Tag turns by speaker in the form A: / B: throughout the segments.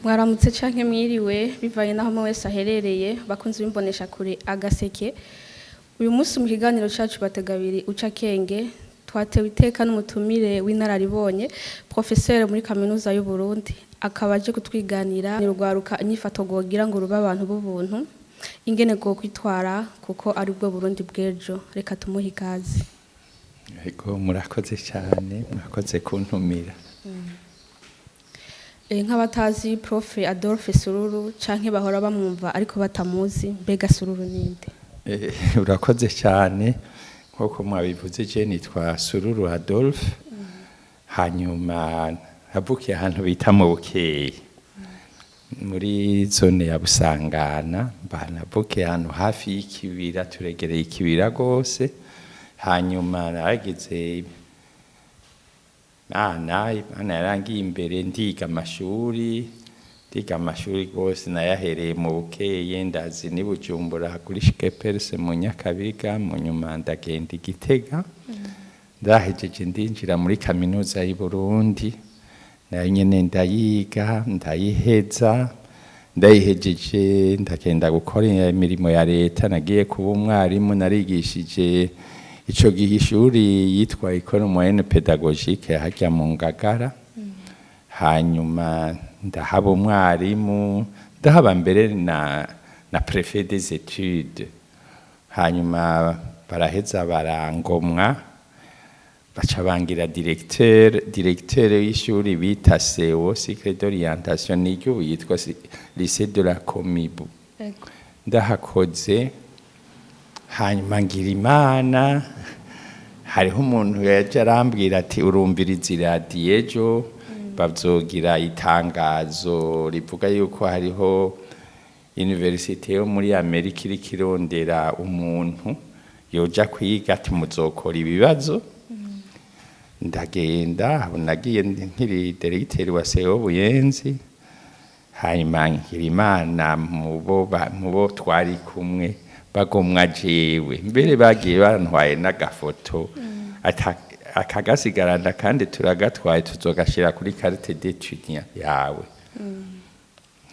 A: Mwaramutse canke mwiriwe, bivanye naho umwe wese aherereye. Bakunzi b'imbonesha kure Agaseke, uyu munsi mu kiganiro cacu Bategabiri uca kenge, twatewe iteka n'umutumire w'inararibonye, professeur muri Kaminuza y'u Burundi, akaba aje kutwiganira urwaruka inyifato rwogira ngo rube abantu b'ubuntu, ingene rwo kwitwara, kuko ari bwo Burundi bw'ejo. Reka tumuhe ikaze.
B: Ego, murakoze cyane, murakoze kuntumira.
A: Nk'abatazi Prof Adolphe Sururu, canke bahora bamwumva ariko batamuzi, mbega Sururu ninde?
B: Urakoze cyane. Nk'uko mwabivuze, je nitwa Sururu Adolphe. Hanyuma navukiye ahantu bita mu Bukeye, muri zone ya Busangana. Mba navukiye ahantu hafi y'ikibira, turegereye ikibira rwose. Hanyuma naragize Imana yarangiye imbere, ndiga amashuri rwose. Nayahereye mu Bukeye, ndazi ni Bujumbura kuri Shikeperse mu Nyakabiga, mu nyuma ndagenda i Gitega. Ndahejeje, ndinjira muri Kaminuza y'u Burundi, nayo nyene ndayiga, ndayiheza. Ndayihejeje, ndagenda gukora imirimo ya leta. Nagiye kuba umwarimu, narigishije ico gihe ishuri yitwa École Moyenne Pédagogique harya mu Ngagara. Hanyuma ndahaba umwarimu, ndahaba mbere na préfet des études. Hanyuma baraheza barangomwa, baca bangira directeur w'ishuri bita CO, cycle d'orientation, niryo ubu yitwa lycée de la Comibu. Ndahakoze. Hanyuma ngira Imana, hariho umuntu yaje arambwira ati: "Urumviriza iradiyo, ejo bazogira itangazo rivuga yuko hariho université yo muri Amerika iriko irondera umuntu yoja kwiga, ati muzokora ibibazo." Ndagenda. Aho nagiye nkiri directeur wa CO Buyenzi. Hanyuma ngira Imana, mubo twari kumwe bagomwa jewe. Mbere bagiye bantwaye n'agafoto, akagasigarana kandi turagatwaye, tuzogashira kuri carte d'étudiant yawe.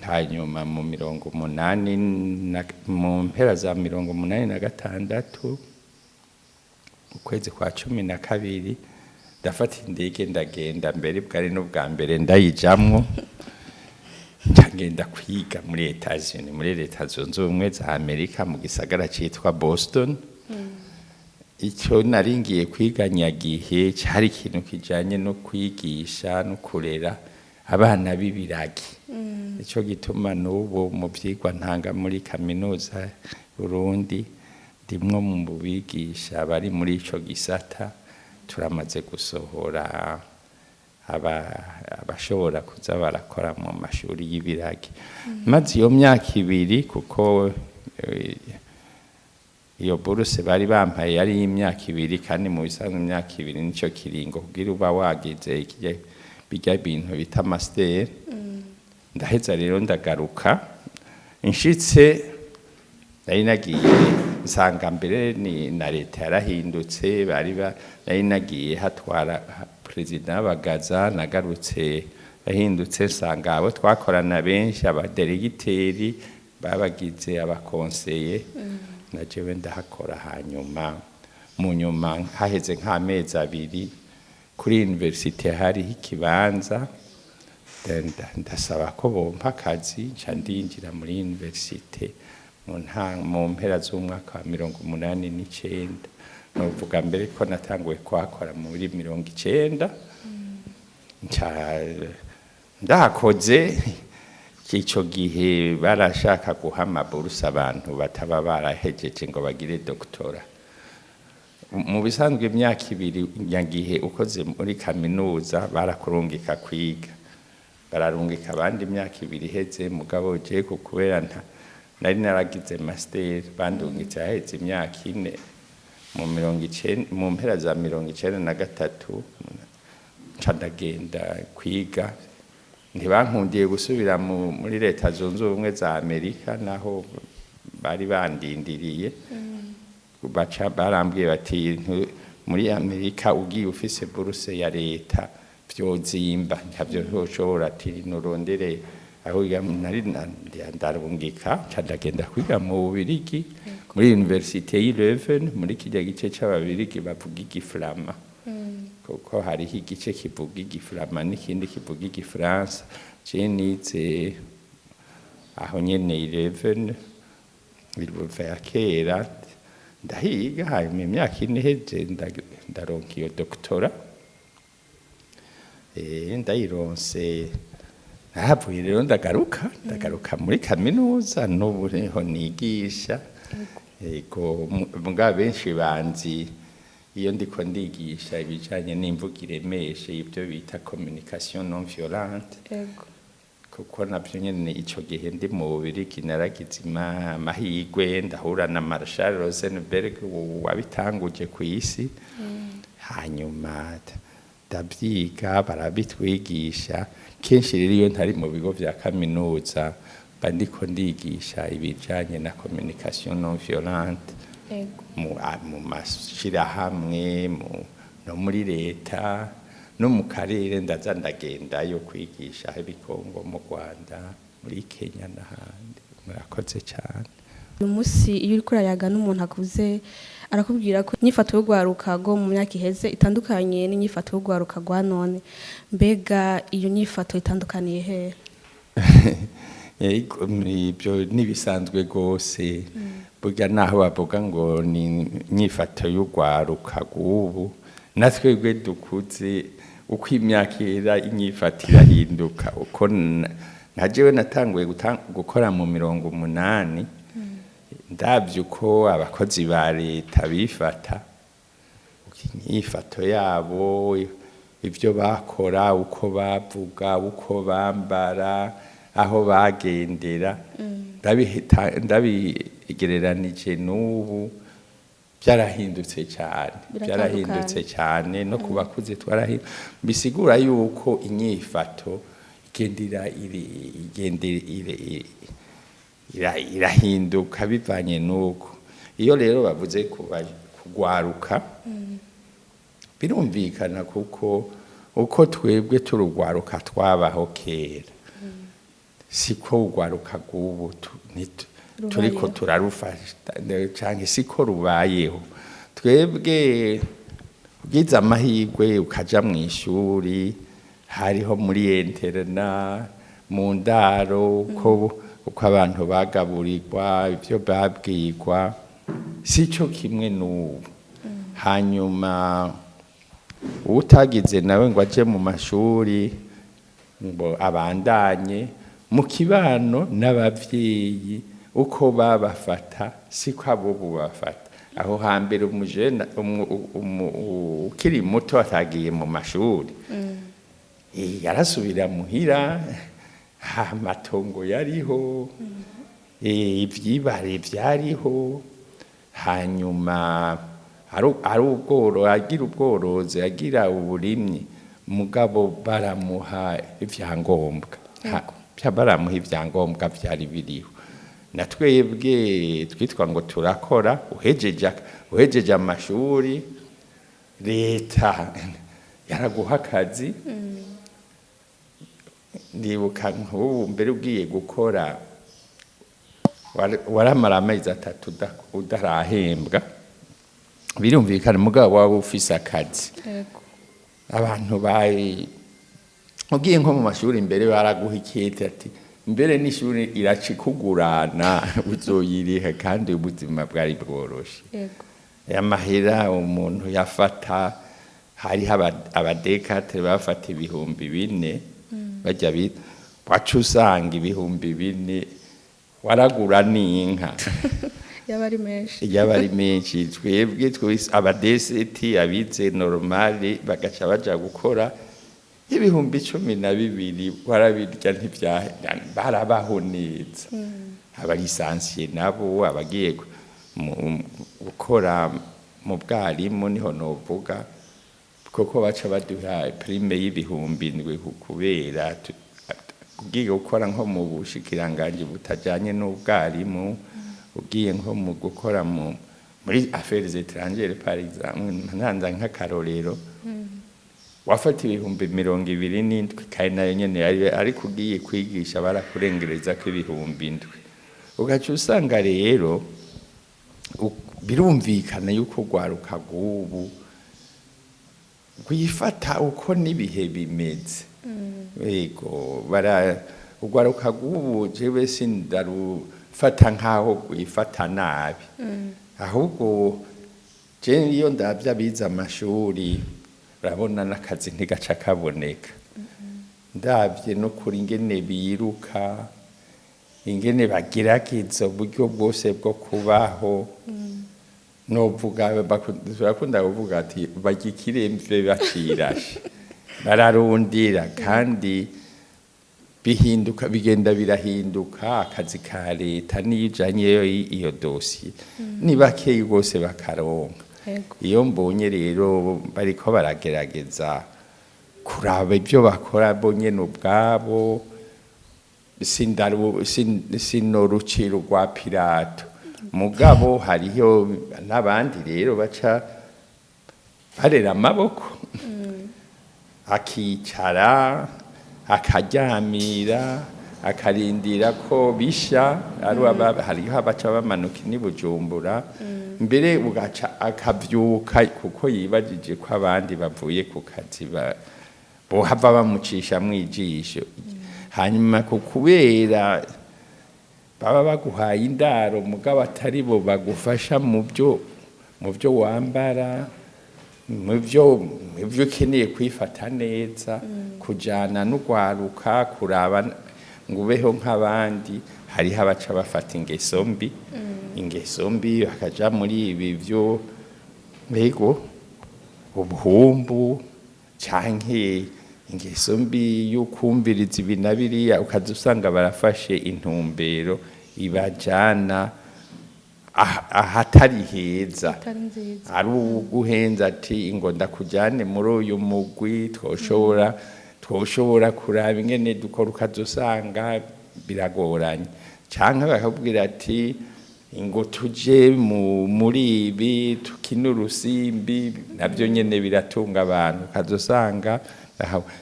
B: Hanyuma mu 80 mu mpera za 86, ukwezi kwa 12, ndafata indege ndagenda. Mbere bwari n'ubwa mbere ndayijamwo. Ndagenda kwiga muri Etats-Unis, muri Leta Zunze Ubumwe za Amerika, mu gisagara citwa Boston. Icyo nari ngiye kwiga nyagihe cyari ikintu kijanye no kwigisha no kurera abana b'ibiragi. Nico gituma n'ubu mu vyigwa ntanga muri Kaminuza Burundi ndimwo mu bigisha bari muri ico gisata. Turamaze gusohora abashobora kuza barakora mu mashuri y'ibiragi. Maze iyo myaka 2, kuko iyo buruse bari bampaye yari imyaka 2, kandi mu bisanzwe imyaka 2 nico kiringo kugira uba wagize bijya bintu bita master. Ndaheza rero ndagaruka. Nshitse, nari nagiye nsanga mbere ni na leta yarahindutse. Bari ba nari nagiye hatwara perezida Bagaza, nagarutse yahindutse, nsanga abo twakorana benshi, abadiregiteri, babagize aba conseillers, na jewe ndahakora. Hanyuma mu nyuma, haheze nk'amezi 2, kuri université hariho ikibanza, ndasaba ko bompa akazi, nca ndinjira muri université mu mpera z'umwaka wa 89. Novuga mbere ko natanguye kuhakora muri 90. Nca ndahakoze. Ico gihe barashaka guha amaburusa abantu bataba barahejeje ngo bagire doctorat. Mu bisanzwe imyaka 2 nyagihe ukoze muri kaminuza barakurungika kwiga, bararungika abandi imyaka 2 iheze. Mugabo je ku kubera nari naragize master, bandungitse haheze imyaka 4, mu 90, mu mpera za 93, nca ndagenda kwiga. Ntibankundiye gusubira muri Leta Zunze Ubumwe za Amerika, naho bari bandindiriye. Baca barambwiye bati: "Muri Amerika ugiye ufise buruse ya leta vyozimba, ntavyo ushobora, ati nurondere." Aho nari ndarungika, nca ndagenda kwiga mu Bubirigi, muri Université y'i Leuven, muri kirya gice c'Ababirigi bavuga igiflama, kuko hariho igice kivuga igiflama n'ikindi kivuga igifaransa. Je nize aho nyene i Leuven, Leuven ya kera. Ndahiga, hanyuma imyaka 4 iheze ndaronka iyo doctorat. Ndayironse, nahavuye rero ndagaruka muri kaminuza, n'ubu niho nigisha. Ego, mugabo benshi banzi iyo ndiko ndigisha ibijanye n'imvugo iremeshe, ibyo bita communication non violente, kuko navyo nyene ico gihe ndi mu Bubirigi naragize amahirwe ndahura na Marshall Rosenberg wabitanguje ku isi. Hanyuma ndavyiga, barabitwigisha. Kenshi rero iyo ntari mu bigo vya kaminuza, mba ndiko ndigisha ibijanye na communication non violente mu mashirahamwe, no muri leta, no mu karere. Ndaza ndagendayo kwigisha ibikongo mu Rwanda, muri Kenya n'ahandi. Murakoze cyane.
A: Uyu munsi iyo uriko urayaga n'umuntu akuze, arakubwira ko inyifato y'urwaruka rwo mu myaka iheze itandukanye n'inyifato y'urwaruka rwa none. Mbega iyo nyifato itandukaniye hehe?
B: Ego, ibyo ntibisanzwe rwose. Burya naho bavuga ngo ni inyifato y'urwaruka rw'ubu, na twebwe dukuze, uko imyaka ihera inyifato irahinduka. Uko nka jewe natanguye gukora mu 80, ndabye uko abakozi ba leta bifata, inyifato yabo, ibyo bakora, uko bavuga, uko bambara, aho bagendera, ndabigereranije n'ubu, byarahindutse cyane. Byarahindutse cyane, no ku bakuze twarahindutse. Bisigura yuko inyifato igendera irahinduka bivanye n'uko. Iyo rero bavuze kugwaruka, birumvikana, kuko uko twebwe turugwaruka twabaho kera siko ugwaruka rw'ubu turiko
A: Rubayeho.
B: turarufata, canke siko rubayeho. Twebwe ugize amahirwe ukaja mu ishuri, hariho muri internat, mu ndaro, uko abantu bagaburirwa, ibyo babwirwa sico kimwe n'ubu. Hanyuma utagize nawe ngo aje mu mashuri ngo abandanye, mu kibano n'abavyeyi uko babafata siko abo bafata. Aho hambere umujene ukiri muto atagiye mu mashuri, yarasubira muhira, amatongo yariho, ivyibare vyariho. Hanyuma ari ubworo, agira ubworozi, agira uburimyi, mugabo baramuha ivyangombwa. Baramuha ivyangombwa, vyari biriho. Na twebwe twitwa ngo turakora, uhejeje amashuri, leta yaraguha akazi. Ndibuka nk'ubu mbere ugiye gukora, waramara amezi 3 udarahembwa, birumvikana, mugabo waba ufise akazi. Abantu bari ugiye nko mu mashuri imbere, baraguha ikete ati mbere n'ishuri iracikugurana, uzoyiriha, kandi ubuzima bwari bworoshe. Amahera umuntu yafata, hariho aba D4 bafata 4000, bajya bita, waca usanga 4000 waragura n'inka.
A: Yaba ari menshi.
B: Yaba ari menshi. Twebwe twese aba D7, abize normale, bagaca baja gukora, 12,000 warabirya, ntivya barabaho neza. Aba licenciés nabo, abagiye gukora mu bwarimu, niho novuga, kuko baca baduha prime y'7,000, kubera ugiye gukora nko mu bushikiranganji butajanye n'ubwarimu, ugiye nko mu gukora muri affaires étrangères par exemple, ntanza nk'akarorero. Wafata 27,000, kandi nayo nyene yari ariko ugiye kwigisha barakurengereza ko 7,000. Ugaca usanga rero birumvikana yuko urwaruka rw'ubu rwifata uko n'ibihe bimeze. Yego, bara urwaruka rw'ubu jewe sindarufata nkaho rwifata nabi, ahubwo je iyo ndavye abize amashuri, urabona n'akazi ntigaca kaboneka. Ndavye no kuri ingene biruka, ingene bagerageza uburyo bwose bwo kubaho, novuga turakunda kuvuga ati barya ikiremve bacirashe, bararundira. Kandi bihinduka, bigenda birahinduka. Akazi ka leta niyo ujanyeyo iyo dosiye, ni bakeyi rwose bakaronka. Iyo mbonye rero bariko baragerageza kuraba ibyo bakora bo nyene ubwabo, sinorucira urwa Pirato. Mugabo hariho n'abandi rero baca barera amaboko, akicara akaryamira, akarindira ko bisha. Ari hariho abaca bamanuka ni Bujumbura mbere, ugaca akavyuka kuko yibajije ko abandi bavuye ku kazi bohava bamucishamwo ijisho. Hanyuma ku kubera baba baguhaye indaro, mugabo atari bo bagufasha mu byo wambara, mu byo ukeneye kwifata neza, kujana n'urwaruka, kuraba ngo ubeho nk'abandi, hariho abaca bafata ingeso mbi, ingeso mbi, bakaja muri ibi byo mbego ubuhumbu, canke ingeso mbi y'ukumviriza ibi na biriya, ukaza usanga barafashe intumbero ibajana ahatari heza.
A: Atari nziza.
B: Ari uguhenza ati ngo ndakujyane muri uyu mugwi, twoshobora kuraba ingene dukora, ukaza usanga biragoranye. Canke bakakubwira ati ngo tuje muri ibi tukine urusimbi, nabyo nyene biratunga abantu. Ukaza usanga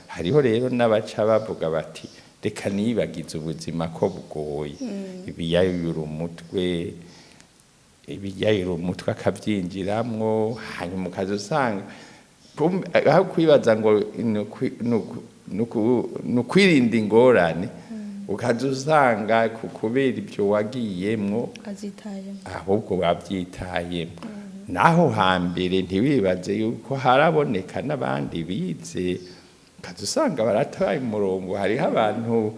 B: hariho rero n'abaca bavuga bati reka nibagize ubuzima ko bugoye, ibiyayura umutwe, ibiyayura umutwe akabyinjiramwo. Hanyuma ukaza usanga aho kwibaza ngo ni ukwirinda ingorane, ukaza usanga ku kubera ibyo wagiyemwo
A: azitayemo.
B: Ahubwo wabyitayemo. Naho hambere ntiwibaze yuko haraboneka n'abandi bize, ukaza usanga barataye umurongo. Hariho abantu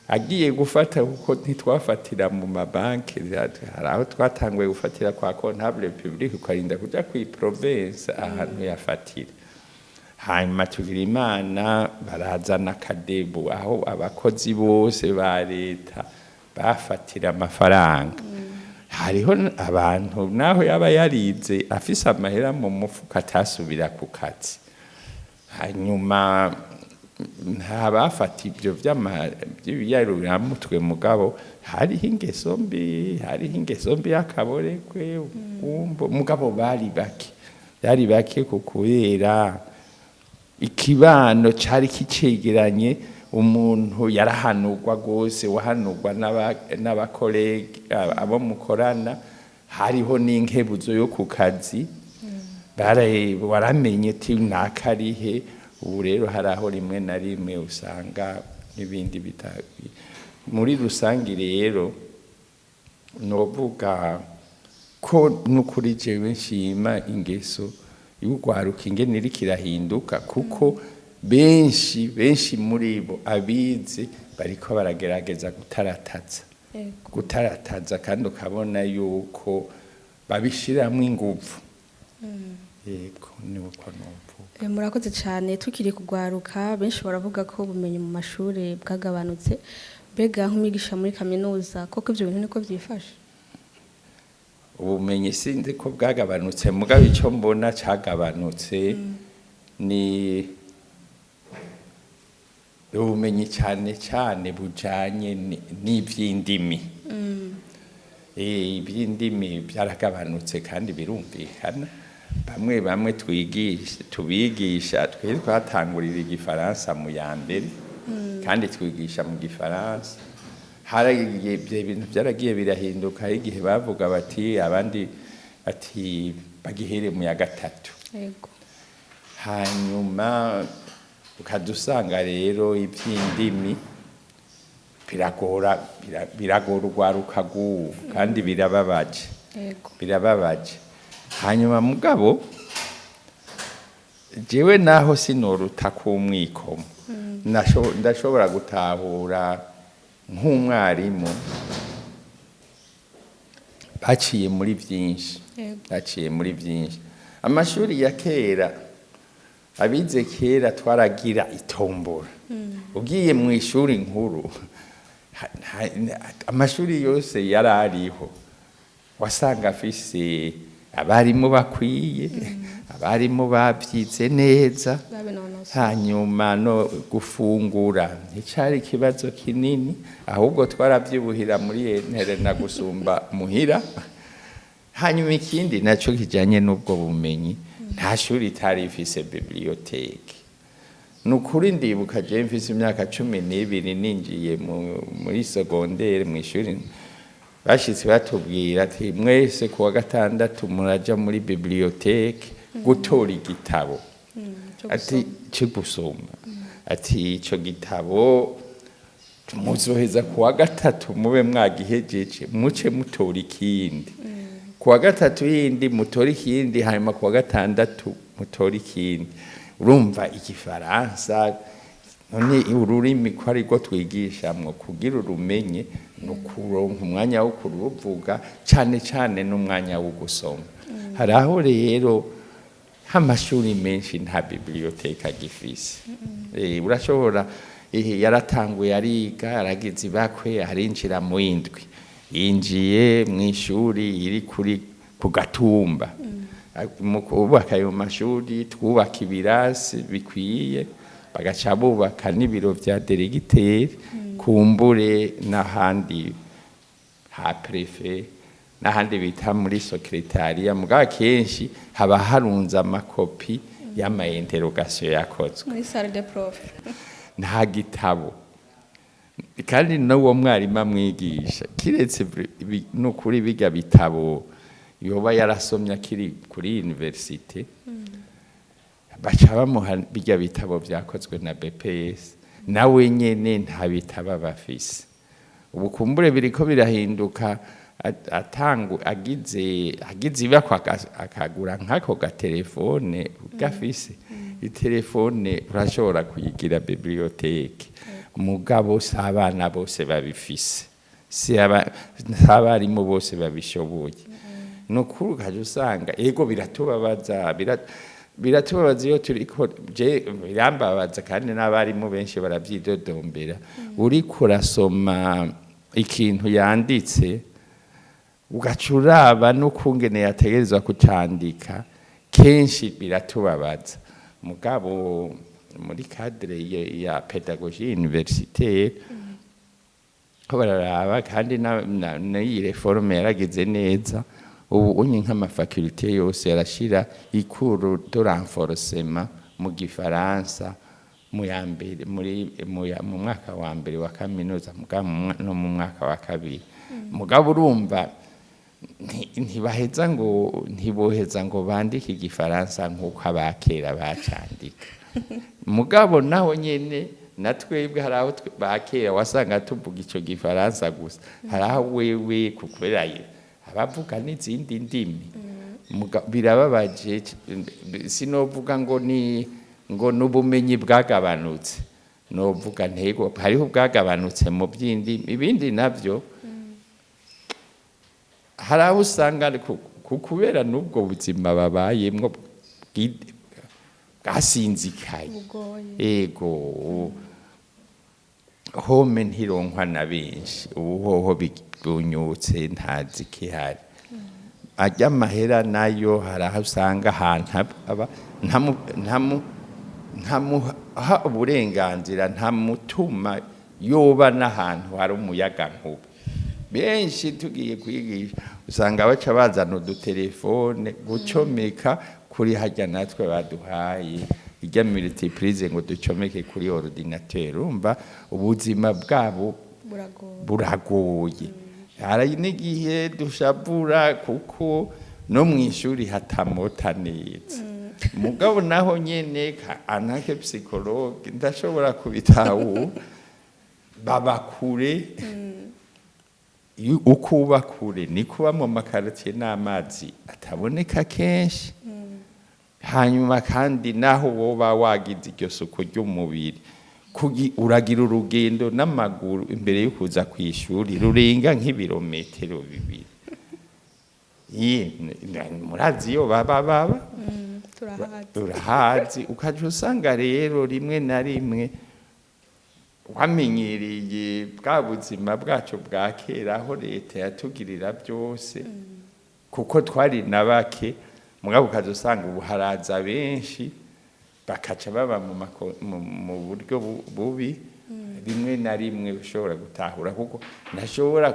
B: agiye gufata, kuko ntitwafatira mu mabanki, hari aho twatanguye gufatira kwa comptable public, ukarinda kuja kwi province ahantu yafatira. Hanyuma tugira Imana barazana akadebu aho abakozi bose ba leta bafatira amafaranga. Hariho abantu naho yaba yarize afise amahera mu mufuka atasubira ku kazi. Hanyuma nta bafata ibyo by'ibiyaruramutwe, mugabo hariho ingeso mbi, hariho ingeso mbi y'akaborekwe ubwumbo, mugabo bari bake, bari bake ku kubera ikibano cari kicegeranye. Umuntu yarahanurwa rwose, wahanurwa n'aba collègues abo mukorana. Hariho n'inkebuzo yo ku kazi, waramenye ati nakarihe. Ubu rero hari aho rimwe na rimwe usanga n'ibindi bita muri rusange. Rero novuga ko n'ukuri jewe nshima ingeso y'urwaruka ingene iriko irahinduka, kuko benshi benshi muri bo abize bariko baragerageza gutarataza, gutarataza, kandi ukabona yuko babishiramwo inguvu. Yego, ni uko novuga.
A: Murakoze cyane. Tukiri kugwaruka, benshi baravuga ko ubumenyi mu mashuri bwagabanutse. Mbega nk'umwigisha muri kaminuza, koko ivyo bintu niko vyifashe?
B: Ubumenyi sinzi ko bwagabanutse, mugabo icyo mbona cagabanutse ni ubumenyi cyane cyane bujanye n'ivy'indimi. Iby'indimi byaragabanutse kandi birumvikana. Bamwe bamwe twigisha, tubigisha, twe twatangurira igifaransa mu ya mbere kandi twigisha mu gifaransa. Haragiye, ibyo bintu byaragiye birahinduka. Hari igihe bavuga bati, abandi bati bagihere mu ya gatatu. Hanyuma ukadusanga rero iby'indimi biragora, biragora urwaruka rw'ubu kandi birababaje. Birababaje. Hanyuma mugabo jewe naho sinoruta k'umwikomo. Ndashobora gutahura nk'umwarimu baciye muri byinshi. Baciye muri byinshi. Amashuri ya kera, abize kera, twaragira itombora. Ugiye mu ishuri nkuru, amashuri yose yari ariho, wasanga afise abarimu bakwiye, abarimu babyize neza.
A: Babinonosoye.
B: Hanyuma no gufungura nticari ikibazo kinini, ahubwo twarabyibuhira muri internat gusumba muhira. Hanyuma ikindi naco kijanye n'ubwo bumenyi, nta shuri itari ifise bibliothèque. Ni ukuri, ndibuka jewe mfise imyaka 12 ninjiye muri secondaire, mu ishuri bashitse batubwira ati: "Mwese kuwa gatandatu muraja muri bibliothèque gutora igitabo."
A: Cyo
B: Ati
A: gusoma.
B: Cyo gusoma. Ati: "Ico gitabo muzoheza kuwa gatatu mube mwagihejeje, muce mutora ikindi kuwa gatatu yindi, mutora ikindi, hanyuma kuwa gatandatu mutora ikindi." Urumva igifaransa none, ururimi ko arirwo twigishamwo, kugira urumenye ni ukuronka umwanya wo kuruvuga cane cane n'umwanya wo gusoma. Hari aho rero nk'amashuri menshi nta bibliothèque agifise. Urashobora yaratanguye ariga, aragize ibakwe, arinjira mu indwi, yinjiye mu ishuri iri kuri ku gatumba. Mu kubaka ayo mashuri, twubaka ibirasi bikwiye, bagaca bubaka n'ibiro vya directeur, kumbure n'ahandi ha préfet n'ahandi bita muri secrétariat. Mugabo kenshi haba harunze amakopi y'ama interrogation yakozwe
A: muri salle de prof.
B: Nta gitabo. Kandi n'uwo mwarimu amwigisha, kiretse n'ukuri bijya bitabo yoba yarasomye akiri kuri université, baca bamuha bijya bitabo vyakozwe na BPS, nawe nyene nta bitabo aba afise. Ubu kumbure biriko birahinduka, atangu agize ibakwa, akagura nk'ako gatelefone gafise itelefone, urashobora kuyigira bibliothèque. Mugabo si abana bose babifise, si abarimu bose babishoboye. Ni ukuri, ukaja usanga ego biratubabaza, biratubabaza iyo turiko, je birambabaza, kandi n'abarimu benshi baravyidodombera. Uriko urasoma ikintu yanditse, ugaca uraba n'ukungene yategerezwa kucandika, kenshi biratubabaza. Mugabo muri cadre ya pédagogie universitaire ko bararaba, kandi n'iyi réforme yaragize neza. Ubu unye nk'ama facultés yose yarashira i cours de renforcement mu gifaransa mu ya mbere, muri mu mwaka wa mbere wa kaminuza, mugabo no mu mwaka wa kabiri. Mugabo urumva ntibaheza ngo, ntiboheza ngo bandike igifaransa nk'uko abakera bacandika. Mugabo naho nyene na twebwe hari aho bakera wasanga tuvuga ico gifaransa gusa, hari aho wewe kubera abavuga n'izindi ndimi. Birababaje. Sinovuga ngo ni ngo n'ubumenyi bwagabanutse, novuga ntego hariho ubwagabanutse mu by'indimi. Ibindi navyo hari aho usanga kubera n'ubwo buzima babayemwo bwasinzikaye.
A: Bugoye.
B: Ego, home ntironkwa na benshi. Ubu hoho bunyutse, ntazi ikihari. Ajya amahera nayo, hari aho usanga ahantu aba ntamuha uburenganzira, ntamutuma yoba n'ahantu hari umuyaga nkuba. Benshi tugiye kwigisha usanga baca bazana udutelefone gucomeka. Kuri hajya natwe baduhaye ijya multiprise ngo ducomeke kuri ordinateur. Urumva ubuzima bwabo
A: Buragoye.
B: Buragoye. Hari n'igihe dushavura kuko no mu ishuri hatamota neza. Mugabo naho nyene en tant que psychologue ndashobora kubitahura. Baba kure. Iyo uko uba kure niko uba mu ma quartiers n'amazi ataboneka kenshi. Hanyuma kandi naho woba wagize iryo suku ry'umubiri, uragira urugendo n'amaguru imbere yo kuza ku ishuri rurenga nk'ibirometero 2. Ye, murazi iyo baba
A: Turahazi.
B: Urahazi. Ukaja usanga rero rimwe na rimwe wamenyereye bwa buzima bwacu bwa kera, aho leta yatugirira byose kuko twari na bake. Mugabo ukaza usanga ubu haraza benshi, bakaca baba mu buryo bubi. Rimwe na rimwe ushobora gutahura kuko ntashobora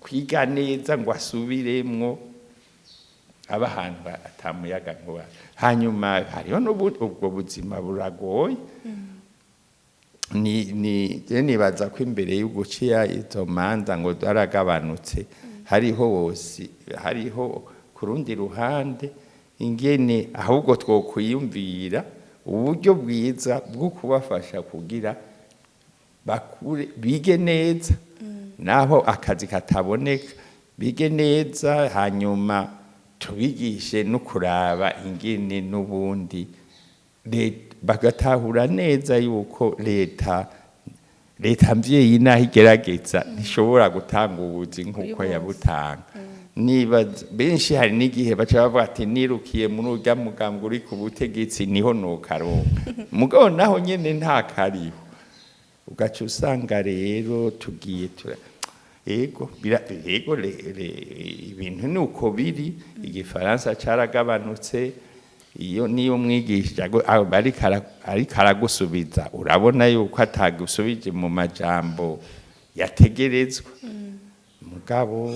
B: kwiga neza ngo asubiremwo aba ahantu atamuyaga nkuba. Hanyuma hariho ubwo buzima buragoye. Ni je nibaza ko imbere yo guciya izo manza ngo zaragabanutse, hariho wose, hariho ku rundi ruhande ingene ahubwo twokwiyumvira uburyo bwiza bwo kubafasha kugira bakure bige neza, naho akazi kataboneka bige neza. Hanyuma tubigishe no kuraba ingene n'ubundi bagatahura neza yuko leta mvyeyi naho igerageza ntishobora gutanga ubuzi nk'uko
A: Kuri bose.
B: yabutanga. Niba benshi hari n'igihe baca bavuga ati: "Nirukiye muri urya mugambwe uri ku butegetsi niho nokaronka." Mugabo naho nyene nta kariho. Ugaca usanga rero tugiye tura ego ego ibintu ni uko biri. Igifaransa caragabanutse. Iyo niyo umwigisha ariko aragusubiza, urabona yuko atagusubije mu majambo yategerezwa. Mugabo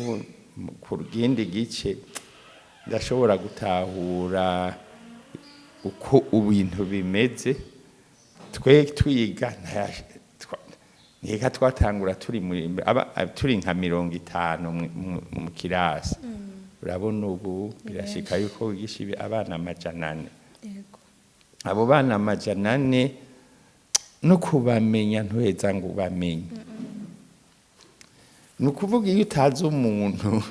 B: ku kindi gice ndashobora gutahura uko ibintu bimeze. Twe twiga nteka twatangura turi muri turi nka 50 mu kirasi. Urabona ubu birashika yuko wigisha abana 400. Abo bana 400 no kubamenya ntuheza ngo ubamenye. Ni ukuvuga iyo utazi umuntu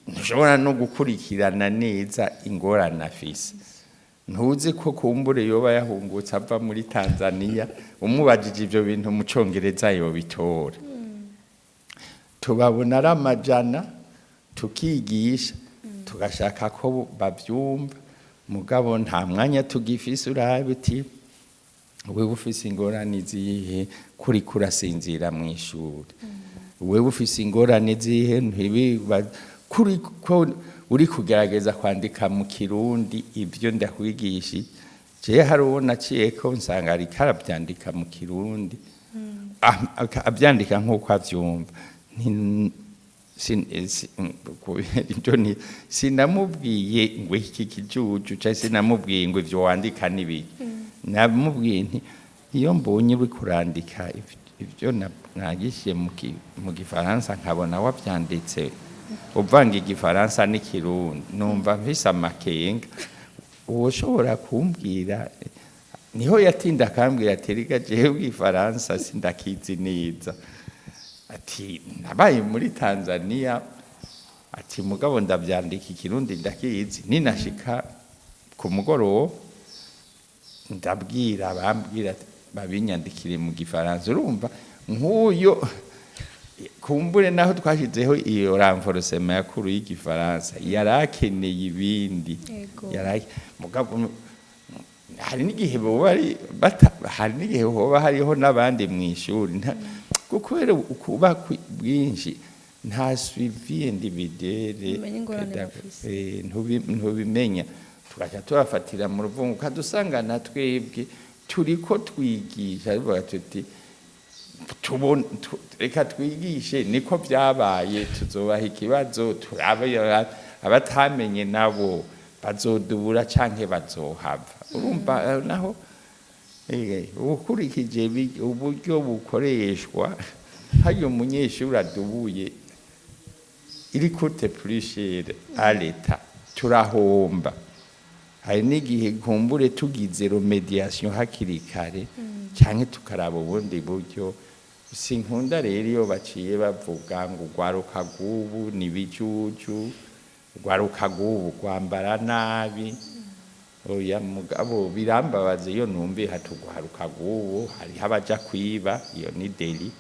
B: ntushobora no gukurikirana neza ingorane afise. Ntuzi ko kumbure yoba yahungutse ava muri Tanzania. Umubajije ivyo bintu mu Congereza yobitora. Tubabona ari 100, tukigisha, tugashaka ko bavyumva, mugabo nta mwanya tugifise. Urabe uti: "Wewe ufise ingorane zihe kuri kurasinzira mu ishuri? Wewe ufise ingorane zihe ntibiba kuri ko uri kugerageza kwandika mu Kirundi ibyo ndakwigisha?" Je hari uwo naciye ko nsanga ariko arabyandika mu Kirundi, abyandika nk'uko avyumva. Kubera ibyo sinamubwiye ngo iki kijuju, cyangwa sinamubwiye ngo ivyo wandika n'ibiki. Namubwiye nti: "Iyo mbonye uri kurandika ibyo nagishiye mu Gifaransa, nkabona wavyanditse uvanga Igifaransa n'Ikirundi, numva mfise amakenga. Uwoshobora kumbwira?" Niho yatinda akambwira ati: "Erega jewe Igifaransa sindakizi neza." Ati: "Nabaye muri Tanzania." Ati: "Mugabo ndavyandika Ikirundi ndakizi. Ninashika ku mugoroba ndabwira bambwira ati babinyandikire mu Gifaransa." Urumva nk'uyo kumbure naho twashizeho iyo renforcement yakuru y'Igifaransa, yarakeneye ibindi. Mugabo hari n'igihe boba ari hari n'igihe hoba hariho n'abandi mu ishuri kubera ukuba bwinshi nta suivi individuel.
A: Umenye ingorane bafise.
B: Ntubimenya, tugaca tubafatira mu ruvungu, ukadusanga na twebwe turiko twigisha tuvuga tuti: "Reka twigishe niko byabaye, tuzobaha ikibazo turabe abatamenye nabo." Bazodubura canke bazohava. Urumva naho ukurikije uburyo bukoreshwa, harya umunyeshuri adubuye il coûte plus cher à l'État, turahomba. Hari n'igihe kumbure tugize remédiation hakiri kare canke tukaraba ubundi buryo. Sinkunda rero iyo baciye bavuga ngo urwaruka rw'ubu ni bijuju, urwaruka rw'ubu rwambara nabi. Oya, mugabo birambabaza iyo numviye hati urwaruka rw'ubu hariho abaja kwiba, iyo ni délit,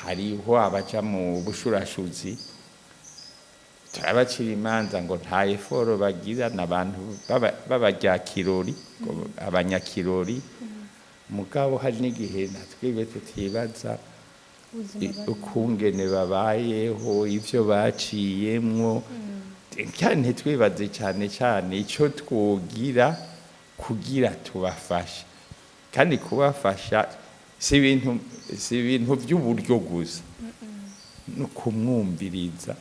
B: hariho abaja mu bushurashuzi. Turabacira imanza ngo nta effort bagira, n'abantu b'abaryakirori, ngo abanyakirori. Mugabo hari n'igihe natwebwe tutibaza ukungene babayeho, ivyo baciyemwo, kandi ntitwibaze cyane cyane ico twogira kugira tubafashe. Kandi kubafasha si ibintu by'uburyo gusa, no kumwumviriza,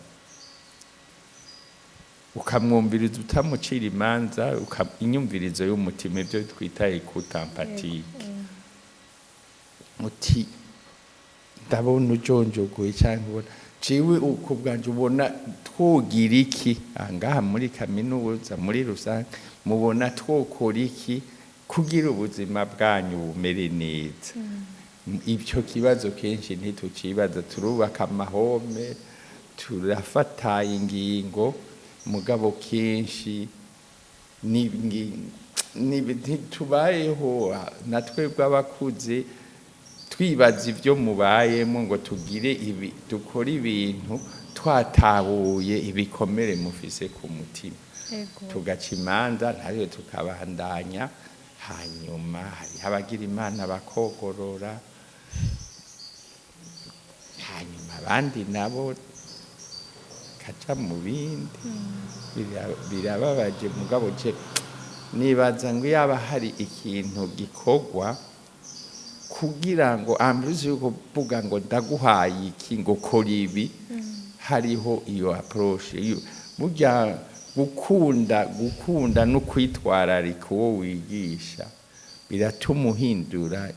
B: ukamwumviriza utamucira imanza, inyumvirizo y'umutima, ibyo twita écoute empathique. Uti: "Ndabona ujonjogoye", cyangwa ubona ciwe uko bwanje, ubona twogira iki angaha muri kaminuza muri rusange? Mubona twokora iki kugira ubuzima bwanyu bumere neza? Ibyo kibazo kenshi ntitucibaza. Turubaka amahome, turafata ingingo, mugabo kenshi ntitubayeho natwebwe abakuze twibaza ibyo mubayemo, ngo tugire ibi, dukore ibintu twatahuye ibikomere mufise ku mutima. Tugaca imanza ntayo, tukabandanya. Hanyuma hariho abagira Imana bakogorora, hanyuma abandi nabo kaja mu bindi. Birababaje, mugabo je nibaza ngo yaba hari ikintu gikorwa kugira ngo ambuze yo kuvuga ngo ndaguhaye iki, ngo kora ibi, hariho iyo approche. Burya gukunda no kwitwararika uwo wigisha biratuma uhindura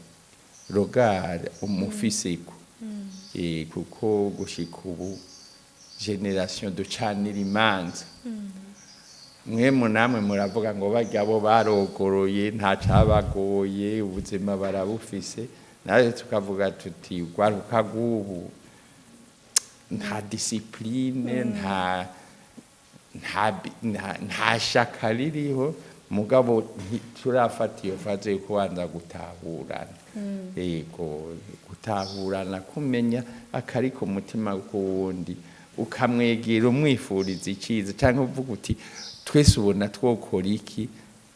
B: regard umufiseko. Kuko gushika ubu génération ducanira imanza, mwemu namwe muravuga ngo barya bo barogoroye, nta cabagoye, ubuzima barabufise. Nawe tukavuga tuti rwaruka rw'ubu nta discipline, nta shaka ririho. Mugabo ntiturafata iyo phase yo kubanza gutahurana. Yego, gutahurana, kumenya akari ku mutima k'uwundi, ukamwegera umwifuriza iciza, cyangwa uvuga uti: "Twese ubona twokora iki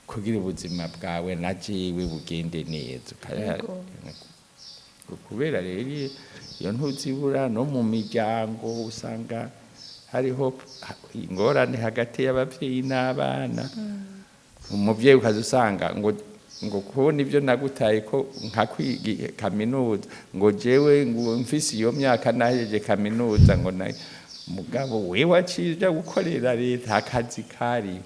B: kugira ubuzima bwawe na jewe bugende neza?" Kubera rero iyo ntuzibura no mu miryango, usanga hariho ingorane hagati y'abavyeyi n'abana. Umuvyeyi ukaza usanga ngo kubona ibyo nagutaye ko nka kwiga kaminuza, ngo jewe ngo mfise iyo myaka nahejeje kaminuza, ngo na mugabo we waciye uja gukorera leta, akazi kari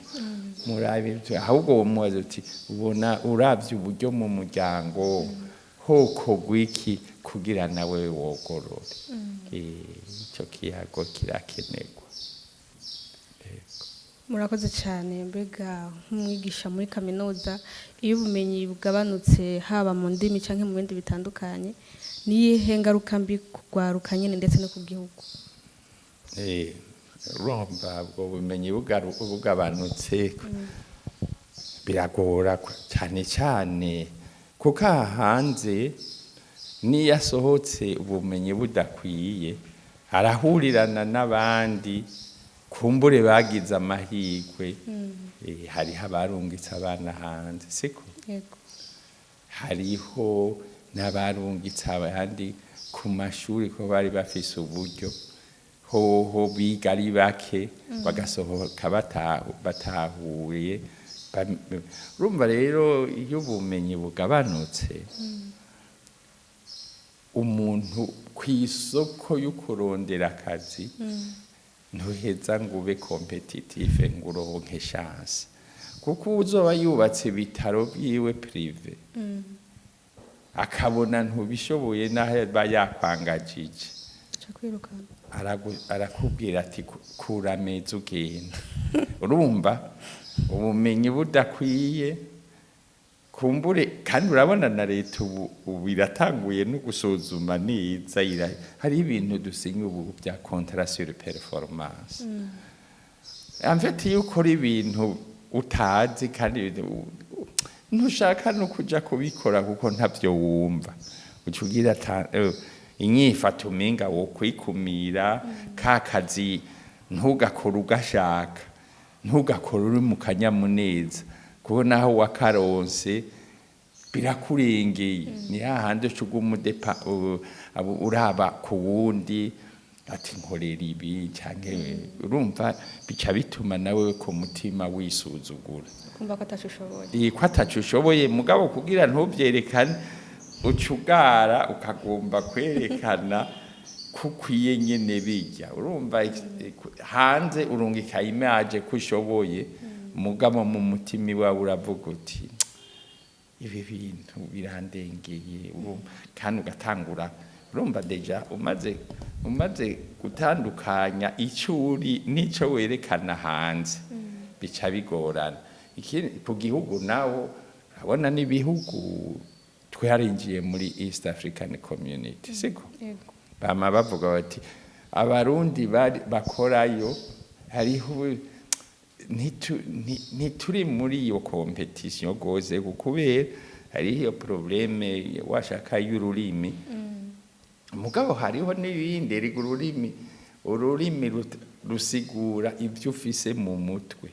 B: murabe ivyo. Ahubwo uwo mubaza uti: "Ubona uravye uburyo mu muryango hokorwa iki kugira nawe wogorore?" Ico kiyago kirakenerwa.
A: Murakoze cyane. Mbega nk'umwigisha muri kaminuza, iyo ubumenyi bugabanutse haba mu ndimi cyangwa mu bindi bitandukanye, niyihe ngaruka mbi kugwaruka nyine ndetse no ku gihugu?
B: Urumva ubwo bumenyi bugabanutse biragora cyane cyane, kuko aha hanze niyo asohotse ubumenyi budakwiye, arahurirana n'abandi kumbure bagize amahirwe. Hariho abarungitse abana hanze, siko?
A: Yego.
B: Hariho n'abarungitse abandi ku mashuri ko bari bafise uburyo, hoho biga ari bake, bagasohoka batahuye. Urumva rero iyo ubumenyi bugabanutse, umuntu ku isoko yo kurondera akazi ntuheza ngo ube compétitif, ngo uronke chance. Kuko uzoba yubatse ibitaro byiwe privé, akabona ntubishoboye, n'aho aba yakwangajije,
A: Aca kwirukana.
B: Arakubwira ati: "Kura ameza ugenda." Urumva ubumenyi budakwiye kumbure. Kandi urabona na leta ubu iratanguye no gusuzuma neza. Hari ibintu dusinya ubu bya contrat sur performance. En fait, iyo ukora ibintu utazi kandi ntushaka no kuja kubikora kuko ntavyo wumva, uca ugira inyifato umenga wo kwikumira ka kazi, ntugakore ugashaka, ntugakore uri mu kanyamuneza, kuko naho wakaronse birakurengeye. Ni hahandi uca uguma udepa uraba ku wundi ati: "Nkorera ibi." Canke urumva bica bituma nawe ku mutima wisuzugura.
A: Kumva ko ataco ushoboye.
B: Ko ataco ushoboye. Mugabo kugira ntuvyerekane, uca ugara ukagomba kwerekana ko ukwiye nyene. Bijya urumva hanze urungika image ko ushoboye, mugabo mu mutima iwawe uravuga uti: "Ibi bintu birandengeye." Urumva kandi ugatangura, urumva déjà umaze gutandukanya icyo uri n'ico werekana hanze, bica bigorana. Ikindi, ku gihugu nawo urabona n'ibihugu twarinjiye muri East African Community, siko?
A: Yego.
B: Bama bavuga bati abarundi bari bakorayo hariho ntituri muri iyo compétition gose, kubera hariho iyo problème washaka y'ururimi. Mugabo hariho n'ibindi. Erega ururimi rusigura ibyo ufise mu mutwe.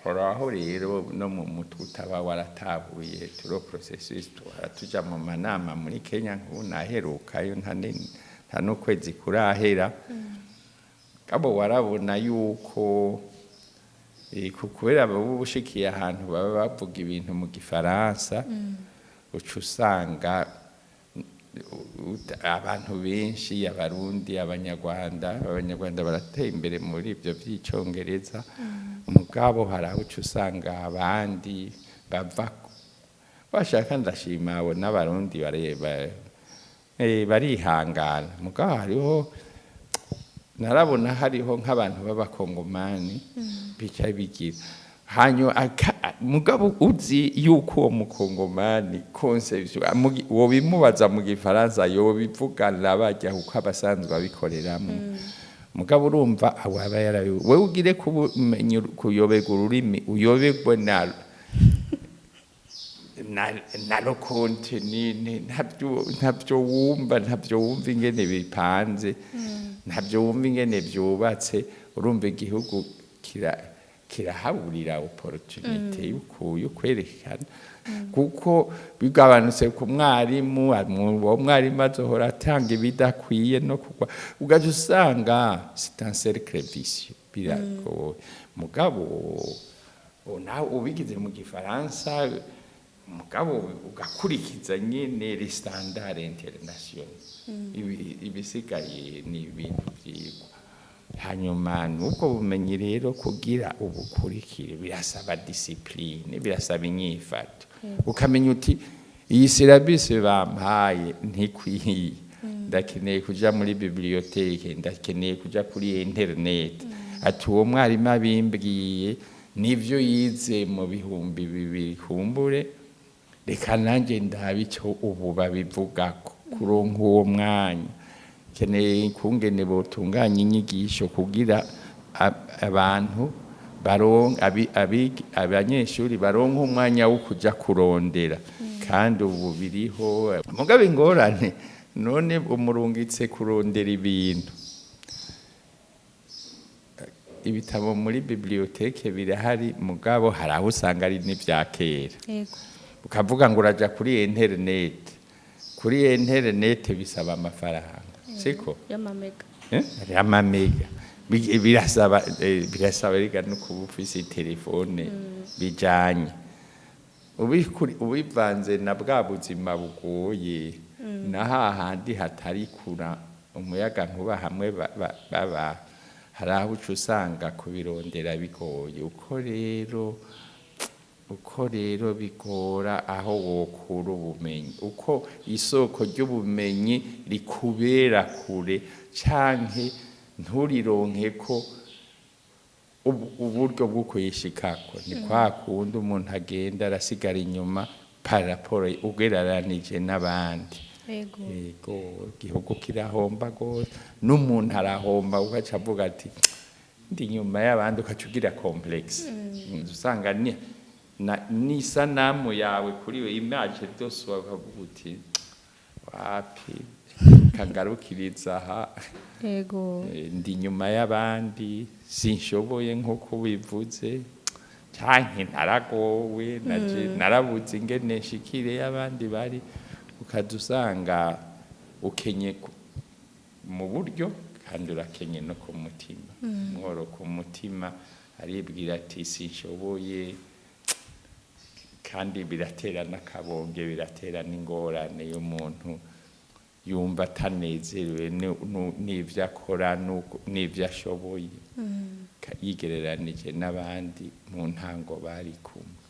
B: Horaho rero no mu mutwe utaba waratahuye turo processus. Tuhora tuja mu manama muri Kenya, nk'ubu naherukayo nta n'ukwezi kurahera. Kabo warabona yuko kubera baba bushikiye ahantu baba bavuga ibintu mu gifaransa, uca usanga abantu benshi, abarundi, abanyarwanda barateye imbere muri ibyo by'icongereza. Mugabo hari aho uca usanga abandi bava bashaka. Ndashima abo n'abarundi barihangana. Mugabo hariho, narabona hariho nk'abantu b'abakongomani bicaye bigira hanyuma mugabo uzi yuko uwo mukongomani conception wobimubaza mu gifaransa yobivugana bajya, kuko abasanzwe abikoreramo. Mugabo urumva abo aba yarabi wewe ugire kumenya kuyoberwa ururimi, uyoberwe na le contenu, ntabyo wumva ingene bipanze, ntabyo wumva ingene byubatse. Urumva igihugu kirahaburira opportunité yo kwerekana, kuko bigabanutse ku mwarimu. Uwo mwarimu azohora atanga ibidakwiye no kugwa, ugaca usanga c'est un cercle vicieux, biragoye. Mugabo nawe ubigize mu gifaransa, mugabo ugakurikiza nyene les standards internationaux, ibisigaye ni ibintu vyigwa. Hanyuma n'ubwo bumenyi rero, kugira ubukurikire birasaba discipline, birasaba inyifato. Ukamenya uti: "Iyi syllabus bampaye ntikwiye, ndakeneye kuja muri bibliothèque, ndakeneye kuja kuri internet." Ati: "Uwo mwarimu abimbwiye nivyo yize mu 2000, kumbure reka nanjye ndabe icyo ubu babivugako." Kuronka uwo mwanya, keneye kungene botunganya inyigisho kugira abantu abanyeshuri baronka umwanya wo kuja kurondera. Kandi ubu biriho. Mugabo ingorane, none umurungitse kurondera ibintu, ibitabo muri bibliothèque birahari, mugabo hari aho usanga ari n'ivya kera. Ukavuga ngo uraja kuri internet, kuri internet bisaba amafaranga, siko?
A: Y'amamega.
B: Eh? Amamega. Birasaba rega no kuba ufise telefone bijanye. Ubivanze na bwa buzima bugoye, na hahandi hatari kura umuyaga nkuba hamwe baba, hari aho uca usanga kubirondera bigoye. Uko rero Uko rero bigora aho wokura ubumenyi, uko isoko ry'ubumenyi rikubera kure canke nturironke ko uburyo bwo kuyishikako, ni kwa kundi umuntu agenda arasigara inyuma par rapport ugereranije n'abandi. Yego, igihugu kirahomba gose, n'umuntu arahomba, ugaca avuga ati ndi inyuma y'abandi, ugaca ugira complexe. Usanga ni n'isanamu yawe kuri we, image de soi, ukavuga uti wapi, kangarukiriza aha. Ndi inyuma y'abandi, sinshoboye nk'uko ubivuze, canke naragowe, naje narabuze ingene nshikire y'abandi bari, ukaza usanga ukenye mu buryo kandi urakenye no ku mutima. Mworo ku mutima aribwira ati sinshoboye, kandi biratera n'akabonge, biratera n'ingorane y'umuntu yumva atanezerewe n'ivyo akora n'ivyo ashoboye, yigereranije n'abandi mu ntango bari kumwe.